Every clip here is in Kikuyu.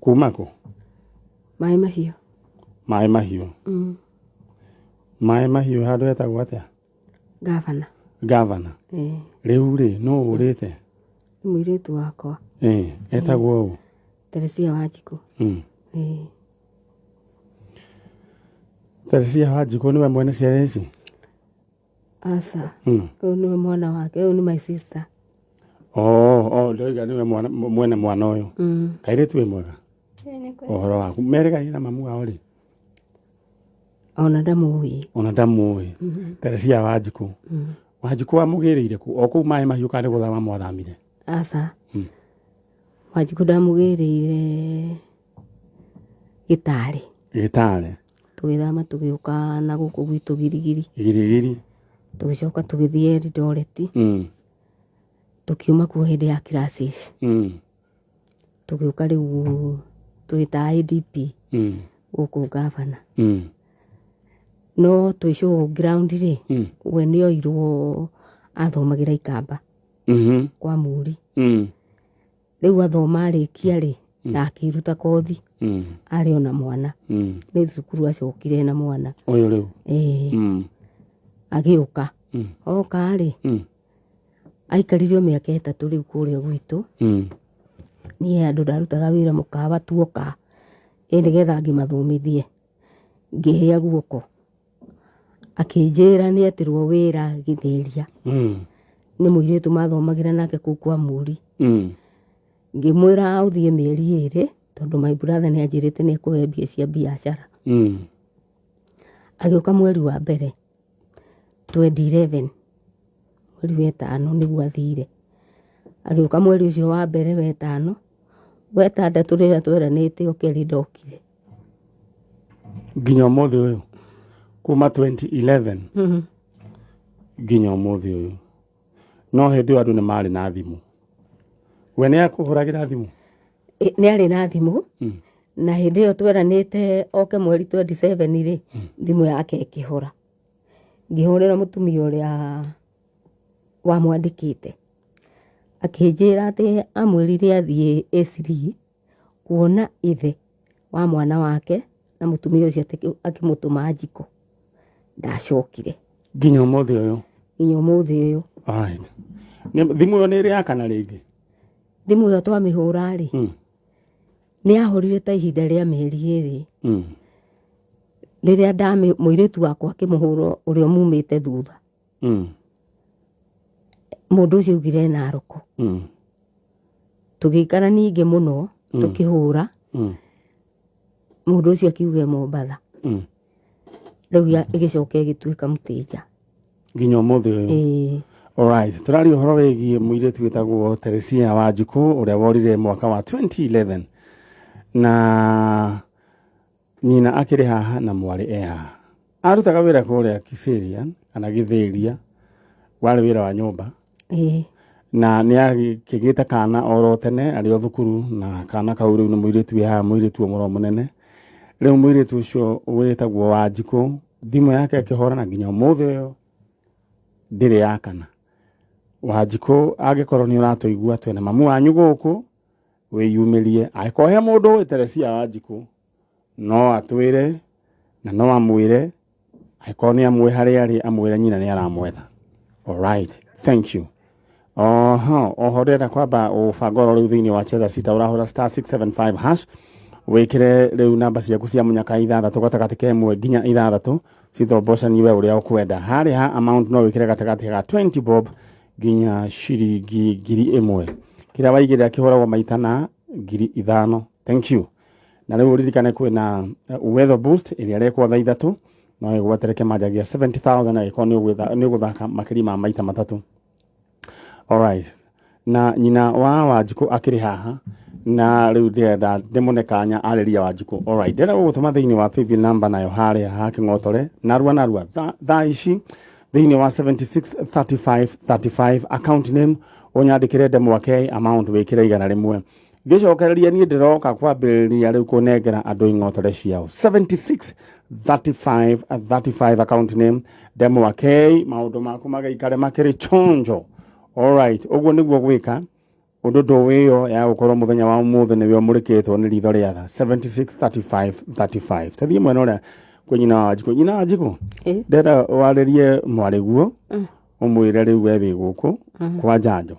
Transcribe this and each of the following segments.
Kuma kũ? Maĩ Mahiũ. Maĩ Mahiũ. Maĩ Mahiũ handũ hetagwo atĩa? Gavana. Gavana. Ĩĩ. Rĩu rĩ, nũ ũrĩte? Nĩ mũirĩtu wakwa. Ĩĩ, etagwo ũ? Teresia Wanjikũ. Ĩĩ. Teresia Wanjikũ nĩwe mwene ciana ici? Aca. Ũyũ nĩwe mwana wake, ũyũ nĩ my sister. Oh, oh, ndoiga nĩwe mwana, mwene mwana ũyũ. Kairĩtu wĩ mwega? Ũhoro waku. Merĩgaine na mamu wao rĩ? Ona ndamũĩ. Ona ndamũĩ. Teresia Wanjikũ. Wanjikũ wamũgĩrĩire kũ? O kũu Maĩ Mahiũ kana nĩ gũthama mwathamire? Aca. Wanjikũ ndamũgĩrĩire Gĩtarĩ. Gĩtarĩ. Tũgĩthama tũgĩũka na gũkũ gwitũ Girigiri. Girigiri. Tũgĩcoka tũgĩthiĩ Eldoret. Tũkiuma kuo hĩndĩ ya crisis. Tũgĩũka rĩu twĩ ta IDP gũkũ Gavana. No twĩ show ground rĩ, we nĩ oirwo athomagĩra Ikamba kwa Muri. Rĩu athoma arĩkia rĩ, na akĩruta kothi arĩ ona mwana. Nĩ cukuru acokire na mwana. Ũyũ rĩu. Ĩĩ. Agĩũka. Oka rĩ, aikarire o mĩaka 3 rĩu kũrĩa gwitũ. Niĩ handũ ndarutaga wĩra mũkawa tuoka, ĩ nĩgetha ngĩmathomithie. Ngĩhĩa guoko. Akĩnjĩra nĩ etĩrwo wĩra Gĩthĩria. Nĩ mũirĩtu mathomagĩra nake kũu kwa Muri. Ngĩmwĩra ũthiĩ mĩeri 2 tondũ my brother nĩ anjĩrĩte nĩ ekũhe mbia cia biacara. Agĩũka mweri wa mbere 2011, mweri wa 5 nĩguo athire. Agĩũka mweri ũcio wa mbere wa 5, wa 6 rĩrĩa tweranĩte oke rĩ ndokire. Nginya ũmũthĩ ũyũ kuma 2011 nginya ũmũthĩ ũyũ. No hĩndĩ ĩyo andũ nĩ marĩ na thimũ. We nĩ akũhũragĩra thimũ? Nĩ arĩ na thimũ. Na hĩndĩ ĩyo tweranĩte oke mweri 27 rĩ, thimũ yake ĩkĩhora. Ngĩhũrĩra mũtumia ũrĩa wamwandĩkĩte. Akĩnjĩra atĩ amwĩrire athiĩ A3 kuona ithe wa mwana wake na mũtumia ũcio akĩmũtũma njiko. Ndacokire. Nginya ũmũthĩ ũyũ? Nginya ũmũthĩ ũyũ. Alright. Thimũ ĩyo nĩ ĩrĩ yakana rĩngĩ? Thimũ ĩyo twamĩhũra rĩ, nĩ yahorire ta ihinda rĩa mĩeri 2. Rĩrĩa mũirĩtu wakwa akĩmũhũra ũrĩa mumĩte thutha. Mũndũ ũcio augire Naroko. Tũgĩikara ningĩ mũno, tũkĩhũra. Mũndũ ũcio akiuga e Mombatha. Rĩu ĩgĩcoka ĩgĩtuĩka mũtĩnja. Nginya ũmũthĩ ũyũ. Ĩĩ. Alright, tũraria ũhoro wĩgiĩ mũirĩtu wĩtagwo Teresia Wanjikũ ũrĩa worire mwaka wa 2011 na nyina akĩrĩ haha na mwarĩ e haha. Arutaga wĩra kũrĩa Kiserian kana Gĩthĩria, warĩ wĩra wa nyũmba. Ĩĩ. Na nĩ akĩgĩte kana oro tene arĩ o thukuru, na kana kau rĩu nĩ mũirĩtu wĩ haha, mũirĩtu ũmwe mũnene. Rĩu mũirĩtu ũcio wĩtagwo Wanjikũ, thimũ yake ĩkĩhora na nginya ũmũthĩ ũyũ ndĩrĩ yakana. Wanjikũ angĩkorwo nĩ ũratũigua twĩna mamu wanyu gũkũ, wĩyumĩrie. Angĩkorwo he mũndũ ũĩ Teresia Wanjikũ, no atwĩre na no amwĩre, angĩkorwo nĩ amũĩ harĩa arĩ, amwĩre nyina nĩ aramwetha. Alright, thank you. Oho, oho ndĩrenda kwamba ũbanga oro rĩu thĩinĩ wa Cheza Sita, ũrahũra star 675 hash, wĩkĩre rĩu namba ciaku cia mũnyaka 6 gatagatĩ ka 1 nginya 6, cithombocanie we ũrĩa ũkwenda. Harĩa ha amount no wĩkĩre gatagatĩ ga 20 bob nginya ciringi 1000. Kĩrĩa waigĩrĩra kĩhũragwo maita na 5000. Thank you. Na rĩu ũririkane kwĩna Uwezo Boost ĩrĩa ĩrekwo thaa 3, no ĩgwetere kĩmanja gĩa 70,000 angĩkorwo nĩ ũgũthaka makĩria ma maita 3. Alright. Na nyina wa Wanjikũ akĩrĩ haha, na rĩu ndĩrenda ndĩmũne kanya arĩria Wanjikũ. Alright, ndĩrenda gũgũtũma thĩinĩ wa paybill number nayo harĩa ha Kĩng'otore narua narua thaa ici thĩinĩ wa 763535 account name ũnyandĩkĩre ndemwa K, amount wĩkĩre 100. Ngĩcokereria niĩ ndĩroka kwambĩrĩria rĩu kũnengera andũ ing'otore ciao. 763535 account name ndemwa K, maũndũ maku magaikare makĩrĩ chonjo. Alright, ũguo nĩguo gwĩka. Ũndũ ndũĩ ĩyo ya gũkorwo mũthenya wa ũmũthĩ nĩwe ũmũrĩkĩtwo nĩ ritho rĩa tha 76 35 35. Tathiĩ mwena ũrĩa kwĩ nyina wa Wanjikũ. Nyina wa Wanjikũ, ndĩrenda warĩrie mwarĩguo ũmwĩre rĩu we wĩ gũkũ kwa njanjo.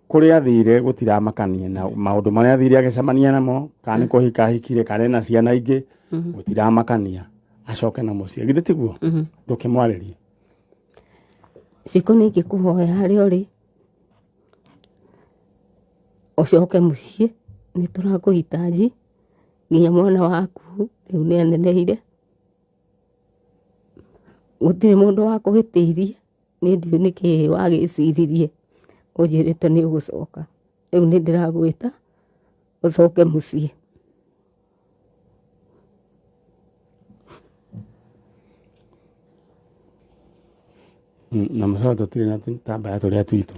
Kũrĩa athire gũtiramakania na maũndũ marĩa athire agĩcemania namo, kana nĩ kũhika ahikire, kana ena ciana ingĩ, gũtiramakania, acoke na mũciĩ. Githĩ tiguo? Ndũkĩmwarĩrie. Cikũ nĩ ingĩkũhoya harĩa ũrĩ ũcoke mũciĩ, nĩ tũrakũhitaji nginya mwana waku rĩu nĩ aneneire, gũtirĩ mũndũ wakũhĩtĩirie, niĩ ndiũĩ nĩkĩ wagĩciririe ũnjĩrĩte nĩ ũgũcoka, rĩu nĩ ndĩragwĩta ũcoke mũciĩ. Na mũcoro tũtirĩ na tũtambaya tũrĩa twitũ.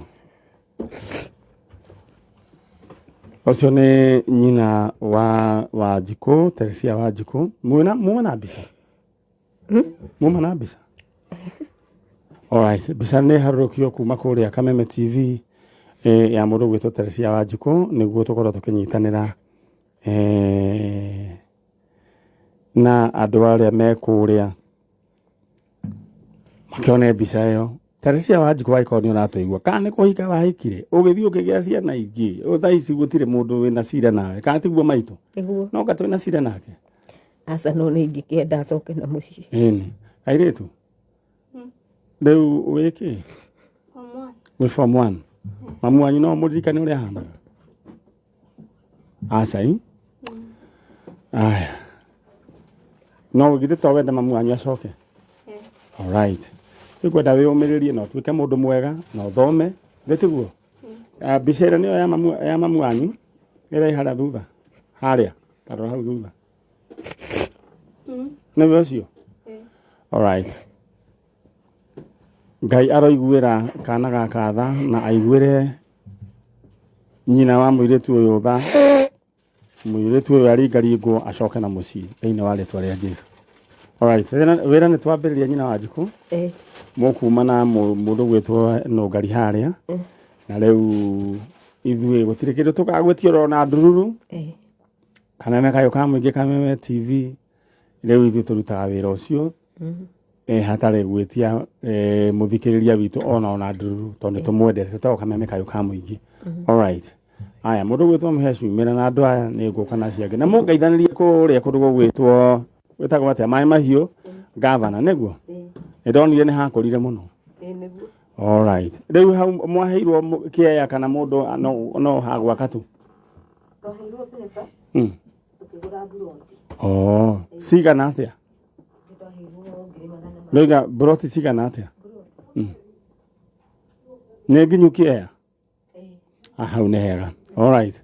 Ũcio nĩ nyina wa Wanjikũ, Teresia Wanjikũ. Mwĩna muma na mbica? Muma na mbica? Alright, mbica nĩ harũrũkio kuma kũrĩa Kameme TV ya mũndũ ũgwĩtwo Teresia Wanjikũ nĩguo tũkorwo tũkĩnyitanĩra na andũ arĩa me kũrĩa makĩone mbica ĩyo. Teresia Wanjikũ angĩkorwo nĩ ũratũigua, kana nĩ kũhika wahikire ũgĩthiĩ ũkĩgĩa ciana ingĩ, thaa ici gũtirĩ mũndũ wĩna cira nawe, kana tiguo maitũ? Nĩguo. No anga twĩna cira nake? Aca, no nĩ ingĩkĩenda acoke na mũciĩ. Ĩni. Kairĩtu, rĩu wĩ kĩ? Form one. Wĩ form one. Mamu wanyu no mũririkane ũrĩa ahanaga? Aca i? Aya. No githĩ to wende mamu wanyu acoke? Alright. Rĩu ngwenda wĩyũmĩrĩrie na ũtuĩke mũndũ mwega na ũthome, githĩ tiguo? Ah, mbica ĩrĩa nĩyo ya mamu wanyu ĩrĩa ĩ harĩa thutha harĩa ta rora hau thutha nĩwe ũcio. Alright. Ngai aroiguĩra kana gaka tha na aiguĩre nyina wa mũirĩtu ũyũ tha, mũirĩtu ũyũ aringaringwo acoke na mũciĩ thĩinĩ wa rĩtwa rĩa Jesu. Alright, wĩra nĩ twambĩrĩria nyina wa Njikũ. Mũkuma na mũndũ gwĩtwo Nũngari harĩa na rĩu ithuĩ gũtirĩ kĩndũ tũkagwĩtio ona ndururu. Kameme kayũ ka mũingĩ, Kameme TV, rĩu ithuĩ tũrutaga wĩra ũcio hatarĩ gwĩtia mũthikĩrĩria witũ ona ndururu tondũ nĩ tũmwendete, tũtagwo Kameme kayũ ka mũingĩ. Alright. Aya, mũndũ gwĩtwo Mũhecu umĩra na andũ aya nĩ ngũka na acio angĩ na mũngeithanĩrie kũrĩa kũndũ gũgwĩtwo gwĩtagwo atĩa maĩ mahiũ gavana nĩguo nĩ ndonire nĩ hakũrire mũno. Alright. Rĩu hau mwaheirwo kĩea kana mũndũ no hagwaka tu? Twaheirwo mbeca tũkĩgũra mburoti. Oh, cigana atĩa? Twaheirwo ngiri magana Ndoiga mburoti cigana atĩa? Nĩ nginyu kĩea? Hau nĩ hega. Alright.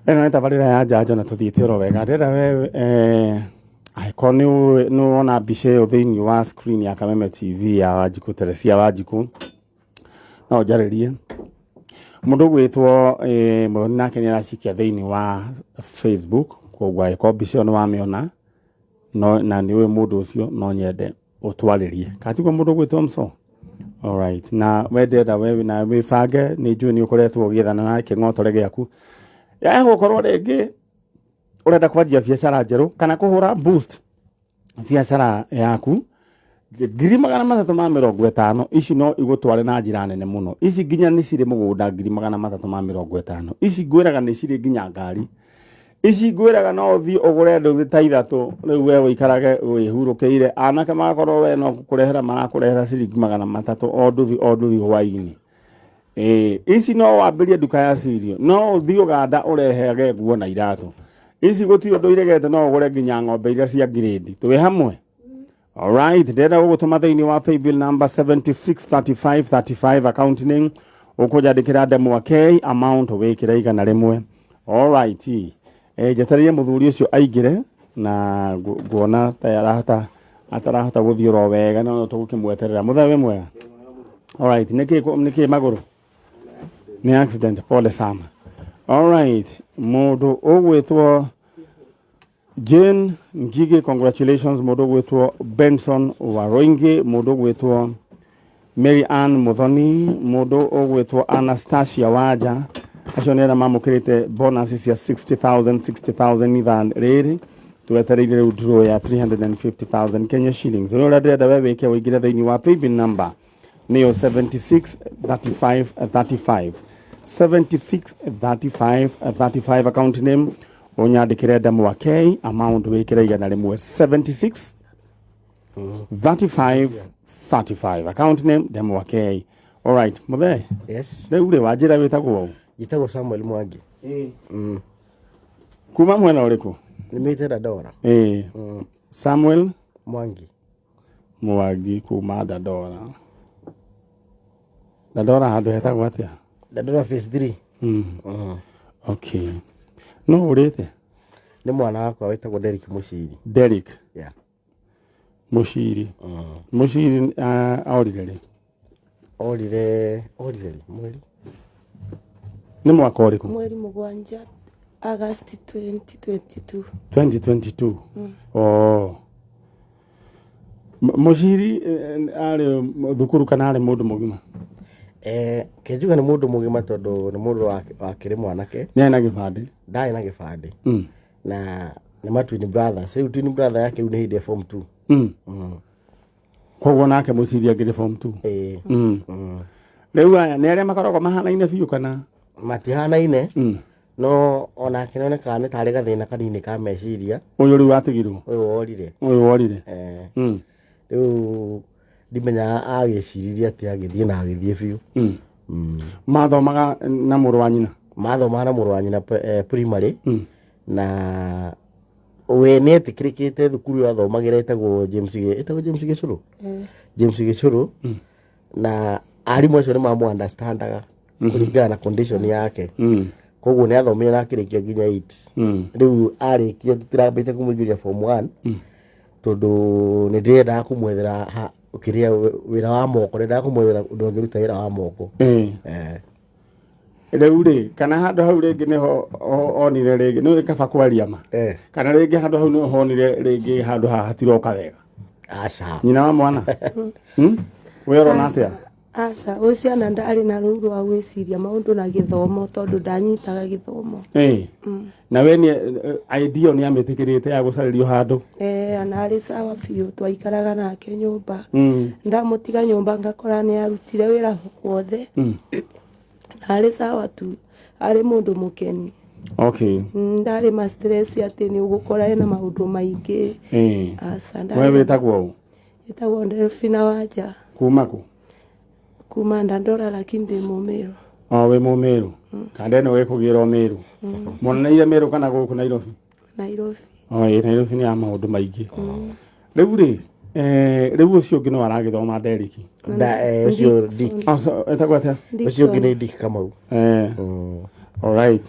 Ĩno nĩ tabarĩra ya njanjo na tũthiĩte oro wega. Ndĩrenda we angĩkorwo nĩ wona mbica ĩyo thĩinĩ wa screen ya Kameme TV ya Wanjikũ, Teresia Wanjikũ, no ũnjarĩrie. Mũndũ ũgwĩtwo Mũthoni nake nĩ aracikia thĩinĩ wa Facebook, koguo angĩkorwo mbica ĩyo nĩ wamĩona no na nĩ ũĩ mũndũ ũcio no nyende ũtwarĩrie. Kana tiguo mũndũ ũgwĩtwo Mso? Alright. Na we ndĩrenda we na wĩbange, nĩ njũĩ nĩ ũkoretwo ũgĩethana na kĩng'otore gĩaku. Ya gũkorwo rĩngĩ ũrenda kwanjia biacara njerũ kana kũhũra boost biacara yaku, 350,000 ici no igũtware na njĩra nene mũno. Ici nginya nĩ cirĩ mũgũnda 350,000. Ici ngwĩraga nĩ cirĩ nginya ngari. Ici ngwĩraga no ũthiĩ ũgũre nduthi ta ithatũ rĩu we ũikarage wĩhurũkĩire, anake magakorwo we no gũkũrehera marakũrehera ciringi 300 o nduthi o nduthi hwaĩ-inĩ. Ici no wambĩrie nduka ya cirio, no ũthiĩ Ũganda ũrehage nguo na iratũ. Ici gũtirĩ ũndũ iregete, no ũgũre nginya ng'ombe iria cia ngirĩndi. Twĩ hamwe? Alright, ndĩrenda gũgũtũma thĩinĩ wa paybill number 763535 account name ũkũnjandĩkĩra ndemwa K, amount wĩkĩre 100. Alright. Njetereire mũthuri ũcio aingĩre na nguona ta arahota atarahota gũthiĩ oro wega no tũgũkĩmweterera. Mũthee wĩ mwega? Alright, nĩkĩ magũrũ? Nĩ accident, pole sana. Alright, mũndũ ũgwĩtwo Jane Ngige, congratulations. Mũndũ ũgwĩtwo Benson Waroingi, mũndũ ũgwĩtwo Mary Ann Muthoni, mũndũ ũgwĩtwo Anastasia Wanja, acio nĩ arĩa mamũkĩrĩte bonus cia 60,000 60,000 ithaa rĩrĩ. Twetereire rĩu draw ya 350,000 Kenya shillings. Rĩu ũrĩa ndĩrenda we wĩke, ũingĩre thĩinĩ wa paybill number nĩyo 76 35 35, 76 35 35, account name ũnyandĩkĩre Ndemwa K, amount wĩkĩre 100. 76 35 35, account name Ndemwa K. Alright, mũthee. Yes. Rĩu rĩ, wanjĩra wĩtagwo ũ? Njĩtagwo Samuel Mwangi. Kuma mwena ũrĩkũ? Nimĩte Dandora. Ĩĩ, Samuel Mwangi. Mwangi kuma Dandora. Dandora handũ hetagwo atĩa? Dandora phase 3. Okay, no ũrĩte? Nĩ mwana wakwa wĩtagwo Derrick Mũciri. Derrick? Yeah. Mũciri. Mũciri orire rĩ? Orire rĩ? Mweri? Nĩ mwaka ũrĩkũ? Mweri 7, August 2022. 2022. Oh. Mũciri arĩ thukuru kana arĩ mũndũ mũgima? Kenjuga nĩ mũndũ mũgima tondũ nĩ mũndũ wakĩrĩ mwanake. Nĩ arĩ na gĩbandĩ? Ndarĩ na gĩbandĩ. Na nĩ ma twin brothers. Rĩu twin brother yake rĩu nĩ hĩndĩ ya form 2. Koguo nake mũciri angĩrĩ form 2? Ĩĩ. Rĩu aya nĩ arĩa makoragwo mahanaine biũ kana? Matihanaine. No onake nĩonekaga nĩ tarĩ gathĩna kanini ka meciria. Ũyũ rĩu watigirwo? Ũyũ worire. Ũyũ worire. Rĩu ndimenyaga agĩciririe atĩ agĩthiĩ na agĩthiĩ biũ. Mathomaga na mũrũ wa nyina? Mathomaga na mũrũ wa nyina primary. Na we nĩ etĩkĩrĩkĩte thukuru ĩyo athomagĩra ĩtagwo James ĩtagwo James Gĩcũrũ. James Gĩcũrũ. Na arimũ acio nĩ mamũ understandaga kũringana na condition yake. Koguo nĩ athomire na akĩrĩkia nginya 8. Rĩu arĩkia tũtirambĩte kũmũingĩria form 1 tondũ nĩ ndĩrendaga kũmwethera kĩrĩa wĩra wa moko, ndendaga kũmwethera ũndũ angĩruta wĩra wa moko. Rĩu rĩ, kana handũ hau rĩngĩ nĩho onire rĩngĩ nĩ kaba kwaria ma? Kana rĩngĩ handũ hau nĩho honire rĩngĩ handũ haha hatiroka wega? Aca. Nyina wa mwana? We ũrona atĩa? Aca, ũcio ndarĩ na rũu rwa gwĩciria maũndũ na gĩthomo tondũ ndanyitaga gĩthomo. Na we nĩ idea nĩ amĩtĩkĩrĩte ya gũcarĩrio handũ? Ana arĩ sawa biũ, twaikaraga nake nyũmba. Ndamũtiga nyũmba ngakora nĩ arutire wĩra wothe. Na arĩ sawa tu, arĩ mũndũ mũkeni. Ndarĩ ma stress atĩ nĩ ũgũkora ena maũndũ maingĩ. Aca, ndarĩ. We wĩtagwo ũ? Wĩtagwo Delphina Wanja. Kuma kũ? Kuma Dandora lakini ndĩ Mũmĩrũ. O wĩ Mũmĩrũ. Kanda ĩno wĩkũgĩra Mĩrũ. Mwoneire Mĩrũ kana gũkũ Nairobi? Nairobi. O ĩ Nairobi nĩ ya maũndũ maingĩ. Rĩu rĩ, rĩu ũcio ũngĩ no aragĩthoma Derrick. Da, ũcio Dick. Oh, so, etagwo atĩa? Ũcio ũngĩ nĩ Dick Kamau. All right.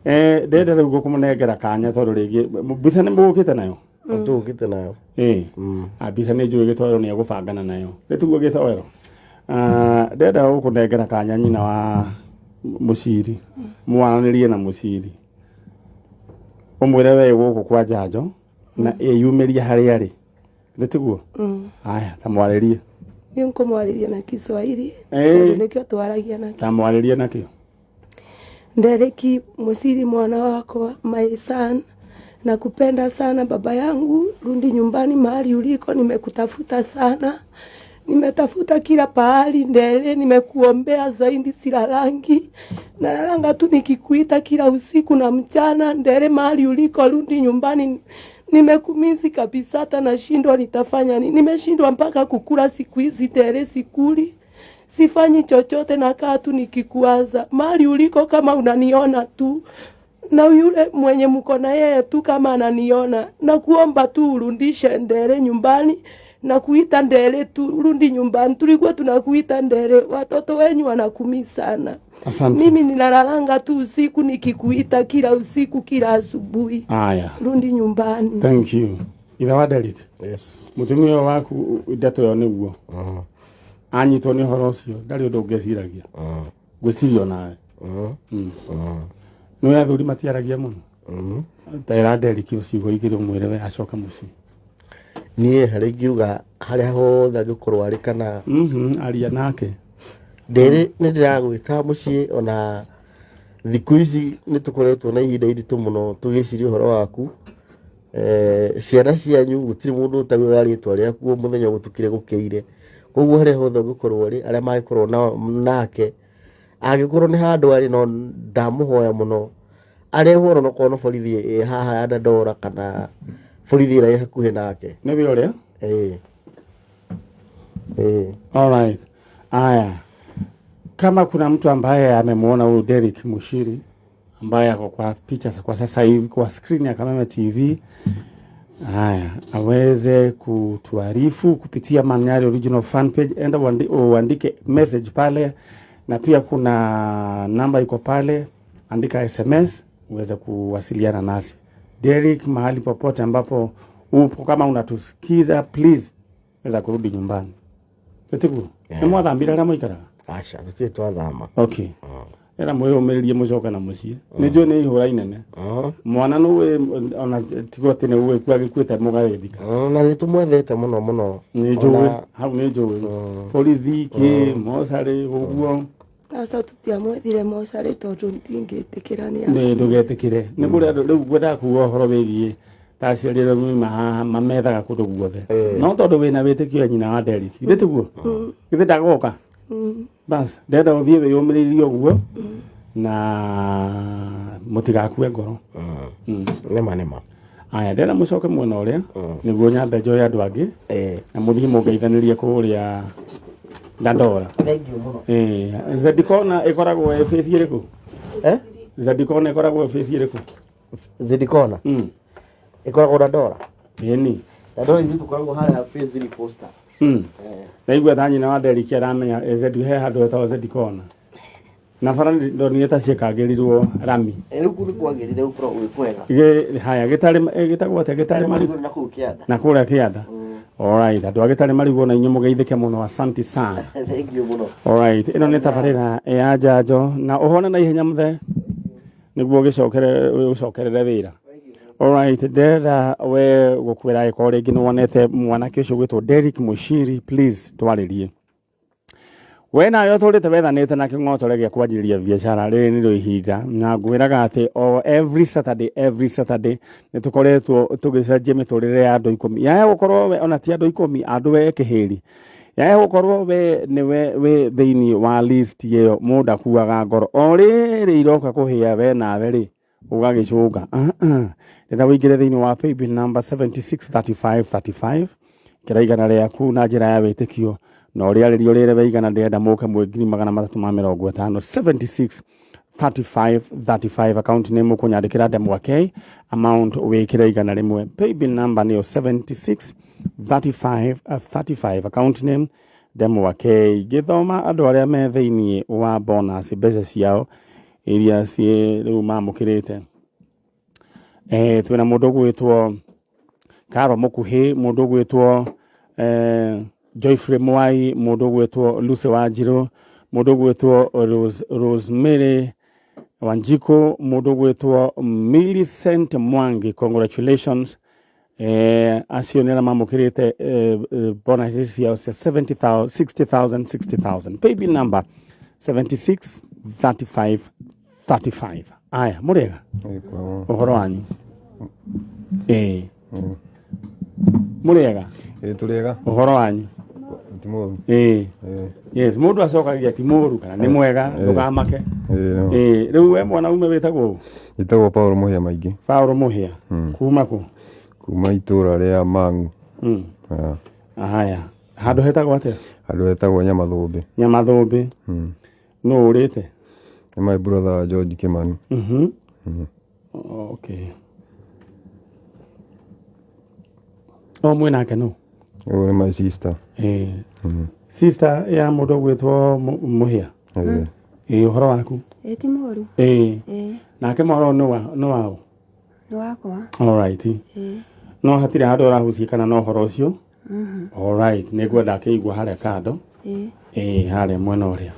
Ndĩrenda rĩu gũkũmũnengera kanya tondũ rĩngĩ mbica nĩ mũgũkĩte nayo? Tũgũkĩte nayo. Mbica nĩ njũĩ gĩtoero nĩ egũbangana nayo. Nĩ tiguo gĩtoero? Ndĩrenda gũkũnengera kanya nyina wa Mũciri. Mwaranĩrie na Mũciri. Ũmwĩre we gũkũ kwa njanjo na ĩyumĩrie harĩa arĩ. Nĩ tiguo? Aya, ta mwarĩrie. Niĩ nkũmwarĩria na Kiswahili. Tondũ nĩkĩo twaragia nakĩo. Ta mwarĩrie nakĩo. Dereki Musiri, mwana wakwa, my son, nakupenda sana baba yangu, rudi nyumbani mahali uliko, nimekutafuta sana. Nimetafuta kila pahali Ndele, nimekuombea zaidi silalangi. Nalalanga tu nikikuita kila usiku na mchana. Ndele, mahali uliko, rudi nyumbani. Nimekumisi kabisa, hata nashindwa nitafanya nini. Nimeshindwa mpaka kukula siku hizi Ndele, sikuli. Sifanyi chochote, nakaa tu nikikuwaza. Mahali uliko kama unaniona tu, na yule mwenye mko na yeye tu kama ananiona, na kuomba tu urudishe Ndele nyumbani. Na kuita Ndele tu, rudi nyumbani. Tulikuwa tunakuita Ndele, watoto wenyu wanakumi sana. Asante. Mimi ninalalanga tu usiku nikikuita kila usiku kila asubuhi. Aya. Rudi nyumbani. Thank you. Ithe wa Derrick. Yes. Mutumia waku ndeto ĩyo nĩguo. Anyitwo nĩ ũhoro ũcio ndarĩ ũndũ ũngĩciragia. Ngwĩciria onawe. Nĩ athuri matiaragia mũno. Ta ĩra Derrick ciugo igĩrĩ ũmwĩre we acoke mũciĩ. Niĩ harĩa ingiuga harĩa hothe angĩkorwo arĩ kana Aria nake. Ndĩrĩ nĩ ndĩragwĩta mũciĩ ona thikũ ici nĩ tũkoretwo na ihinda iritũ mũno tũgĩciria ũhoro waku. Ciana cianyu gũtirĩ mũndũ ũtaugaga rĩtwa rĩaku o mũthenya gũtukire gũkĩire. Koguo harĩa hothe ũngĩkorwo ũrĩ, arĩa mangĩkorwo nake, angĩkorwo nĩ handũ arĩ no ndamũhoya mũno arehwo ona okorwo no borithi ĩ haha ya Dandora kana borithi ĩrĩa ĩ hakuhĩ nake. Nĩ wĩ ũrĩa? Ĩĩ. Ĩĩ. Alright. Aya. Kama kuna mtu ambaye amemwona huyu Derrick Muchiri ambaye ako kwa picha kwa sasa hivi kwa screen ya Kameme TV, haya aweze kutuarifu kupitia Manyari Original fan page. Enda uandike message pale, na pia kuna namba iko pale, andika SMS uweze kuwasiliana nasi. Derrick, mahali popote ambapo upo, kama unatusikiza please weza kurudi nyumbani. Etiku, nĩ mwathambire arĩa mũikaraga? Aca, tũtirĩ twathama. Okay. Era mwĩyũmĩrĩrie mũcoke na mũciĩ. Nĩ njũĩ nĩ ihũra inene. Mwana nĩ ona tigo atĩ nĩ ũgĩkua gĩkuĩte mũgagĩthika. Na nĩ tũmwethete mũno mũno. Nĩ njũĩ, hau nĩ njũĩ. Borithi kĩ, mocarĩ, ũguo. Aca tũtiamwethire mocarĩ tondũ ndingĩtĩkĩra nĩ Nĩ ndũgetĩkĩre. Nĩ kũrĩ andũ rĩu ngwendaga kuga ũhoro wĩgiĩ ta aciari arĩa mauma haha mamethaga kũndũ guothe. No tondũ wĩna wĩtĩkio ya nyina wa Derrick. Githĩ tiguo? Githĩ ndagoka? Bas, ndenda ũthiĩ wĩyũmĩrĩirie ũguo na mũtigakue ngoro. Nĩma nĩma. Aya, ndĩrenda mũcoke mwena ũrĩa nĩguo nyambe njoe andũ angĩ na mũthiĩ mũngeithanĩrie kũrĩa Dandora. Thank you mũno. Zedikona ĩkoragwo ĩ face ĩrĩkũ? Zedikona ĩkoragwo ĩ face ĩrĩkũ? Zedikona ĩkoragwo Dandora. Ĩni. Dandora ithuĩ tũkoragwo harĩa phase 3 poster. Ndaigua ta nyina wa Derrick aramenya Zed he handũ hetagwo Zedikona. Na bara ndonire ta ciĩkangĩrirwo rami. Rĩu kũu nĩ kwagĩrĩire gũkorwo gwĩ kwega. Haya, gĩtarĩ gĩtagwo atĩa? Gĩtarĩ marigũ na kũu kĩanda. Na kũrĩa kĩanda. Alright, andũ a gĩtarĩ marigũ na inyuĩ mũgeithĩke mũno, asante sana. Thank you mũno. Alright, ĩno nĩ tabarĩra ya njanjo na ũhone na ihenya mũthee nĩguo ũgĩcokere ũcokerere wĩra. Alright, ndĩrenda we gũkwĩra angĩkorwo rĩngĩ nĩ wonete mwanake ũcio ũgwĩtwo Derrick Muchiri, please twarĩrie. We nawe ũtũrĩte wethanĩte na kĩng'otore gĩa kwanjĩrĩria biacara, rĩrĩ nĩrĩo ihinda na ngwĩraga atĩ o every Saturday, every Saturday nĩ tũkoretwo tũgĩcenjia mĩtũrĩre ya andũ ikũmi. Yaya gũkorwo we ona ti andũ ikũmi, andũ we kĩhĩri. Yaya gũkorwo we nĩwe wĩ thĩinĩ wa list ĩyo, mũndũ akuaga ngoro. O rĩrĩ iroka kũhĩa we nawe rĩ, ũgagĩcũnga. Rĩrĩa ũingĩre thĩinĩ wa paybill number 763535, kĩra igana rĩaku na njĩra ya wĩtĩkio, na ũrĩarĩrio rĩrĩ we igana ndĩrenda mũke mwĩ 350,000, 763535, account name ũkũnyandĩkĩra Ndemwa K, amount wĩkĩre igana rĩmwe. Paybill number nĩyo 763535, account name Ndemwa K. Ngĩthoma andũ arĩa me thĩinĩ wa bonus mbeca ciao iria ciĩ rĩu mamũkĩrĩte. Twĩna mũndũ ũgwĩtwo Karo Mũkuhĩ, mũndũ ũgwĩtwo Joyfrey Mwai, mũndũ ũgwĩtwo Lucy Wanjirũ, mũndũ ũgwĩtwo Rosemary Wanjikũ, mũndũ ũgwĩtwo Millicent Mwangi, congratulations. Acio nĩ arĩa mamũkĩrĩte bonuses ciao cia 70,000, 60,000, 60,000. Paybill number 763535. Aya, mũrĩega? Ũhoro wanyu? Mũrĩega? Tũrĩega. Ũhoro wanyu? Ti mũru. Yes, mũndũ acokagia ti mũru kana nĩ mwega, ndũgamake. Rĩu we mwana ume wĩtagwo ũ? Njĩtagwo Paul Mũhĩa Maingĩ. Paul Mũhĩa. Kuma kũ? Kuma itũra rĩa Mang'u. Haya, handũ hetagwo atĩa? Handũ hetagwo Nyamathũmbĩ. Nyamathũmbĩ. Nũ ũrĩte? Nĩ my brother George Kimani. Okay. O mwĩ nake nũ? Ũyũ nĩ my sister. Sister ya mũndũ ũgwĩtwo Mũhĩa? Ũhoro waku? Ti mũru. Nake mohoro nĩ waũ? Nĩ wakwa. Alright. No hatirĩ handũ ũrahucia kana na ũhoro ũcio? Alright, nĩ ngwenda akĩigua harĩa kando. Harĩa mwena ũrĩa.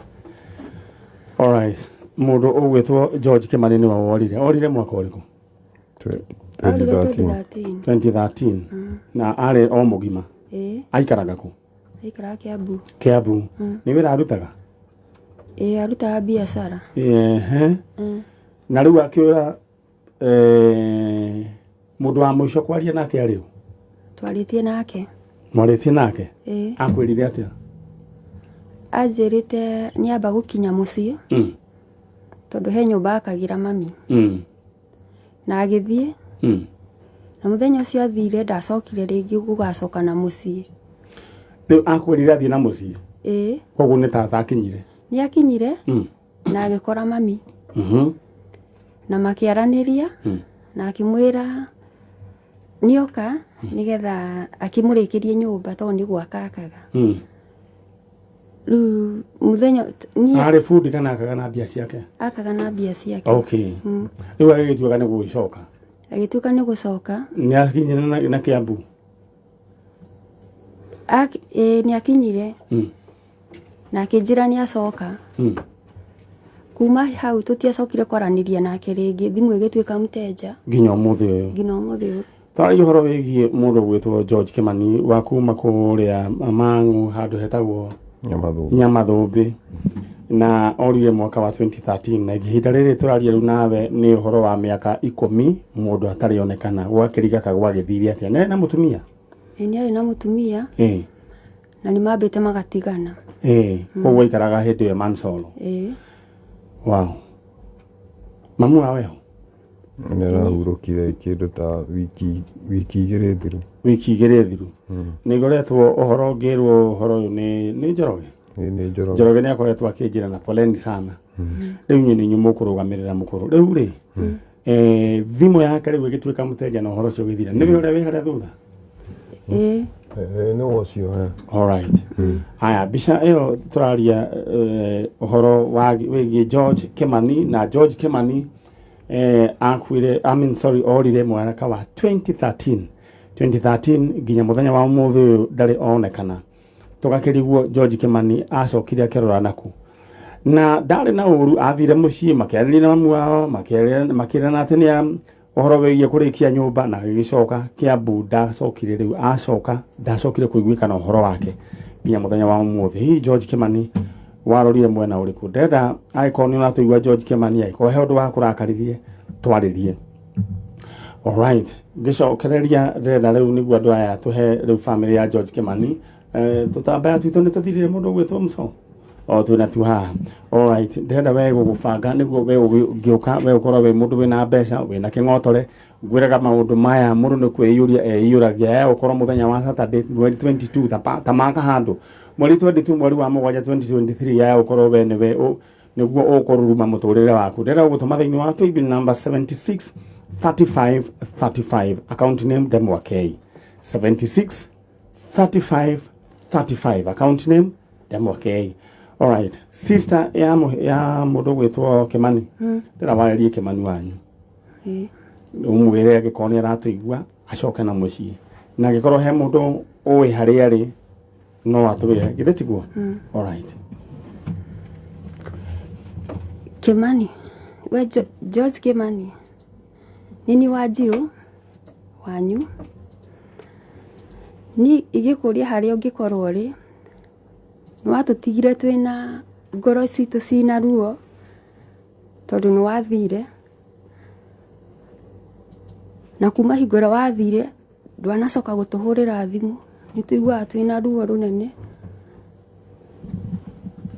Alright, mũndũ ũgwĩtwo George Kimani nĩwe worire. Orire mwaka ũrĩkũ? Aurire 2013. 2013. 2013 na arĩ o mũgima? Ĩĩ. Aikaraga kũ? Aikaraga Kiambu. Kiambu. Nĩ wĩra arutaga? Ĩĩ, arutaga biacara. Ehe. Na rĩu akĩũra, mũndũ wa mũico kwaria nake arĩ ũ? Twarĩtie nake. Mwarĩtie nake? Ĩĩ. Akwĩrire atĩa? Anjĩrĩte nĩamba gũkinya mũciĩ tondũ he nyũmba akagĩra mami. Na agĩthiĩ. Na mũthenya ũcio athire ndacokire rĩngĩ gũgacoka na mũciĩ. Rĩu akwĩrire athiĩ na mũciĩ? Ĩĩ. Koguo nĩ tata akinyire? Nĩ akinyire na agĩkora mami. Na makĩaranĩria na akĩmwĩra nĩoka nĩgetha akĩmũrĩkĩrie nyũmba tondũ nĩ gwaka akaga. Rĩu mũthenya niĩ Arĩ bundi kana akaga na mbia ciake? Akaga na mbia ciake. Okay. Rĩu agĩgĩtuĩka nĩ gũgĩcoka? Agĩtuĩka nĩ gũcoka. Nĩ akinyire na Kiambu? Ĩĩ, nĩ akinyire na akĩnjĩra nĩ acoka. Kuma hau tũtiacokire kwaranĩria nake rĩngĩ, thimũ ĩgĩtuĩka mteja. Nginya ũmũthĩ ũyũ? Nginya ũmũthĩ ũyũ. Twaragia ũhoro wĩgiĩ mũndũ ũgwĩtwo George Kimani wa kuma kũrĩa Mang'u handũ hetagwo Nyamathũmbĩ. Nyamathũmbĩ, na orire mwaka wa 2013, na ihinda rĩrĩ tũraria rĩu nawe nĩ ũhoro wa mĩaka 10 mũndũ atarĩ onekana. Gwakĩriga gwagĩthire atĩa? Nĩ na mũtumia? Ĩĩ, nĩ arĩ na mũtumia. Na nĩ mambĩte magatigana. Ĩĩ, koguo aikaraga hĩndĩ ĩyo Mansolo? Ĩĩ. Wow. Mamu wawe ho? Nĩ arahurũkire kĩndũ ta wiki 2 thiru. Wiki 2 thiru. Nĩ ngoretwo ũhoro ngĩrwo ũhoro ũyũ nĩ Njoroge. Ĩĩ, nĩ Njoroge. Njoroge nĩ akoretwo akĩnjĩra na poleni sana. Rĩu inyuĩ nĩ inyuĩ mũkũrũgamĩrĩra mũkũrũ. Rĩu rĩ, thimũ yake rĩu ĩgĩtuĩka mũteja na ũhoro ũcio ũgĩthira. Nĩwe ũrĩa wĩ harĩa thutha? Ĩĩ. Nĩ ũcio. Alright. Aya, mbica ĩyo tũraria ũhoro wa wĩgiĩ George Kimani, na George Kimani akuire, I mean, sorry, orire mwaka wa 2013. 2013 nginya mũthenya wa ũmũthĩ ũyũ ndarĩ onekana. Tũgakĩrigwo George Kimani acokire akĩrora naku. Na ndarĩ na ũru, athire mũciĩ makĩaranĩria na mamu wao, makĩrana atĩ nĩ ũhoro wĩgiĩ kũrĩkia nyũmba, na agĩgĩcoka Kiambu. Ndacokire rĩu, acoka ndacokire kũiguĩkana ũhoro wake nginya mũthenya wa ũmũthĩ. Hihi George Kimani warorire mwena ũrĩkũ? Ndĩrenda angĩkorwo nĩ ũratũigua George Kimani, angĩkorwo he ũndũ wa kũrakaririe, twarĩrie. Alright, ngĩcokereria ndĩrenda rĩu nĩguo andũ aya tũhe rĩu family ya George Kimani tũtambaya twitũ nĩ tũthirire mũndũ ũgwĩtwo Mũco o twĩna tu haha. Alright, ndĩrenda we gũgũbanga nĩguo we ũngĩũka we ũkorwo wĩ mũndũ wĩna mbeca, wĩna kĩng'otore. Ngwĩraga maũndũ maya mũndũ nĩ kwĩiyũria eiyũragia. Ya gũkorwo mũthenya wa Saturday mweri 22 ta maka handũ mweri 22 mweri wa mũgwanja 2023, ya gũkorwo we nĩwe nĩguo ũkũruruma mũtũrĩre waku. Ndĩrenda gũgũtũma thĩinĩ wa paybill number 76 35 35, account name Ndemwa K. 76 35 35, account name Ndemwa K. Alright, sister ya mũndũ ũgwĩtwo Kimani, ndĩra warĩrie Kimani wanyu. Ũmwĩre angĩkorwo nĩ aratũigua acoke na mũciĩ, na angĩkorwo he mũndũ ũĩ harĩa arĩ no atwĩre, githĩ tiguo? Alright. Kimani, we George Kimani, nĩ Wanjirũ wanyu. Niĩ ingĩkũria harĩa ũngĩkorwo ũrĩ, nĩ watũtigire twĩna ngoro citũ cina ruo tondũ nĩ wathire, na kuma hingo ĩrĩa wathire ndwanacoka gũtũhũrĩra thimũ. Nĩ tũiguaga twĩna ruo rũnene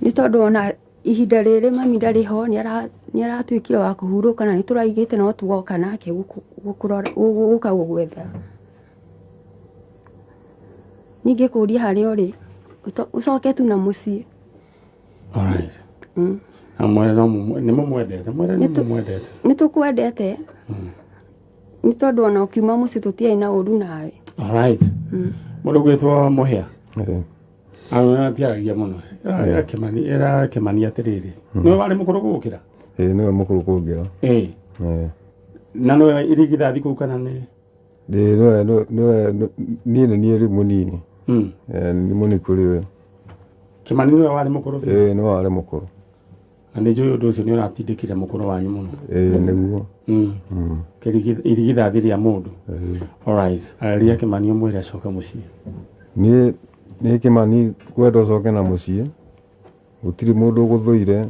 nĩ tondũ ona ihinda rĩrĩ mami ndarĩ ho, nĩ aratuĩkire wa kũhurũka, na nĩ tũraigĩte no tuoka nake gũka gũgwetha. Ningĩ kũria harĩa ũrĩ ũcoke tu na mũciĩ. Alright. Mwere no nĩ mũmwendete, mwere nĩ mũmwendete. Nĩ tũkwendete nĩ tondũ ona ũkiuma mũciĩ tũtiarĩ na ũru nawe. Alright. Mũndũ ũgwĩtwo Mũhĩa tiaragia mũno. Ĩra Kimani atĩrĩrĩ, nĩwe warĩ mũkũrũ gũgũkĩra? Ĩĩ, nĩwe mũkũrũ kũngĩra. Ĩĩ. Na nĩwe irigithathi kũu kana nĩ? Ĩĩ, nĩwe, niĩ nĩ niĩ rĩu mũnini. Nĩ mũnini kũrĩ we. Kimani nĩwe warĩ mũkũrũ biũ? Ĩĩ, nĩwe warĩ mũkũrũ. Na nĩ njũĩ ũndũ ũcio nĩ ũratindĩkire mũkũrũ wanyu mũno. Ĩĩ nĩguo. Irigithathi rĩa mũndũ. Alright, arĩria Kĩmani ũmwĩre acoke mũciĩ. Niĩ niĩ Kĩmani ngwenda ũcoke na mũciĩ, gũtirĩ mũndũ ũgũthũire,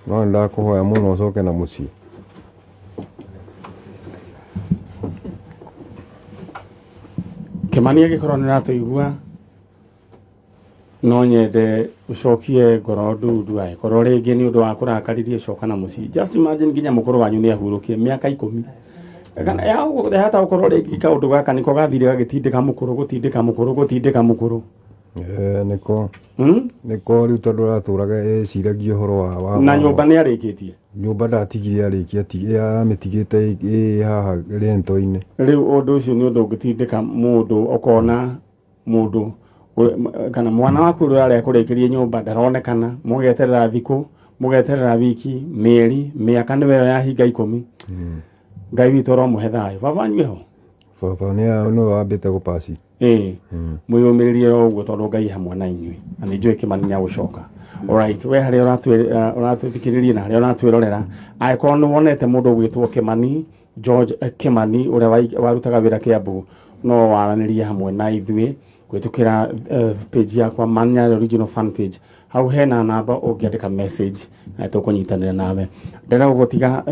no nĩ ndakũhoya mũno ũcoke na mũciĩ. Kĩmani angĩkorwo nĩ ũratũigua no nyende ũcokie ngoro ndundu angĩkorwo rĩngĩ nĩ ũndũ wa kũrakaririe coka na mũciĩ. Just imagine nginya mũkũrũ wanyu nĩ ahurũkire mĩaka 10. Kana yahota gũkorwo rĩngĩ kaũndũ gaka nĩko gathire gagĩtindĩka mũkũrũ gũtindĩka mũkũrũ gũtindĩka mũkũrũ. Nĩko nĩko rĩu tondũ aratũraga eciragia ũhoro wa Na nyũmba nĩ arĩkĩtie. Nyũmba ndatigire arĩkia, amĩtigĩte ĩ haha rento-inĩ. Rĩu ũndũ ũcio nĩ ũndũ ũngĩtindĩka mũndũ ũkona mũndũ kana mwana waku ũrĩa ũrarĩa kũrĩkĩria nyũmba ndaronekana, mũgeterera thikũ, mũgeterera wiki, mĩeri, mĩaka nĩwe ĩyo yahinga 10. Ngai witũ aromũhe thayũ. Baba wanyu eho? Baba nĩwe wambĩte gũpaci. Ĩĩ, mwĩyũmĩrĩrie o ũguo tondũ Ngai hamwe na inyuĩ na nĩ njũĩ Kĩmani nĩ agũcoka. Alright, we harĩa ũratũthikĩrĩria na harĩa ũratwĩrorera, angĩkorwo nĩ wonete mũndũ ũgwĩtwo Kĩmani, George Kĩmani ũrĩa warutaga wĩra Kĩambu, no waranĩrie hamwe na ithuĩ kũhĩtũkĩra page yakwa Man Nyarĩ Original fan page. Hau hena namba ũngĩandĩka message na tũkũnyitanĩra nawe. Ndĩrenda gũgũtiga.